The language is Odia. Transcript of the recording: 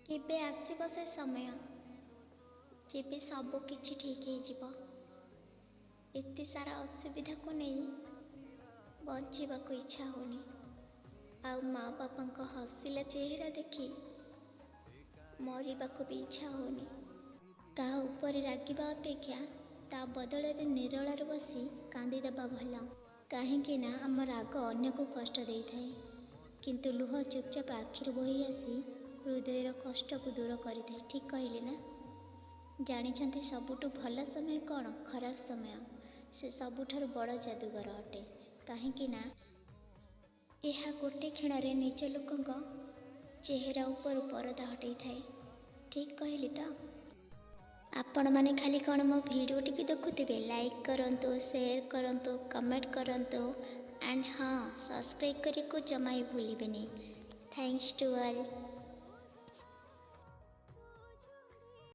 କେବେ ଆସିବ ସେ ସମୟ ଯେବେ ସବୁ କିଛି ଠିକ୍ ହେଇଯିବ? ଏତେ ସାରା ଅସୁବିଧାକୁ ନେଇ ବଞ୍ଚିବାକୁ ଇଚ୍ଛା ହେଉନି, ଆଉ ମା ବାପାଙ୍କ ହସିଲା ଚେହେରା ଦେଖି ମରିବାକୁ ବି ଇଚ୍ଛା ହେଉନି। କାହା ଉପରେ ରାଗିବା ଅପେକ୍ଷା ତା ବଦଳରେ ନିରଳାରେ ବସି କାନ୍ଦିଦେବା ଭଲ। କାହିଁକି ନା ଆମ ରାଗ ଅନ୍ୟକୁ କଷ୍ଟ ଦେଇଥାଏ, କିନ୍ତୁ ଲୁହ ଚୁପଚାପ ଆଖିରୁ ବୋହି ଆସି ହୃଦୟର କଷ୍ଟକୁ ଦୂର କରିଥାଏ। ଠିକ୍ କହିଲି ନା? ଜାଣିଛନ୍ତି ସବୁଠୁ ଭଲ ସମୟ କ'ଣ? ଖରାପ ସମୟ ସେ ସବୁଠାରୁ ବଡ଼ ଯାଦୁଗର ଅଟେ, କାହିଁକି ନା ଏହା ଗୋଟେ କ୍ଷଣରେ ନିଜ ଲୋକଙ୍କ ଚେହେରା ଉପରୁ ପରଦା ହଟେଇଥାଏ। ଠିକ୍ କହିଲି ତ? ଆପଣମାନେ ଖାଲି କ'ଣ ମୋ ଭିଡ଼ିଓଟିକୁ ଦେଖୁଥିବେ? ଲାଇକ୍ କରନ୍ତୁ, ସେୟାର କରନ୍ତୁ, କମେଣ୍ଟ କରନ୍ତୁ ଆଣ୍ଡ ହଁ, ସବସ୍କ୍ରାଇବ୍ କରିବାକୁ ଜମା ବି ଭୁଲିବେନି। Thanks to all.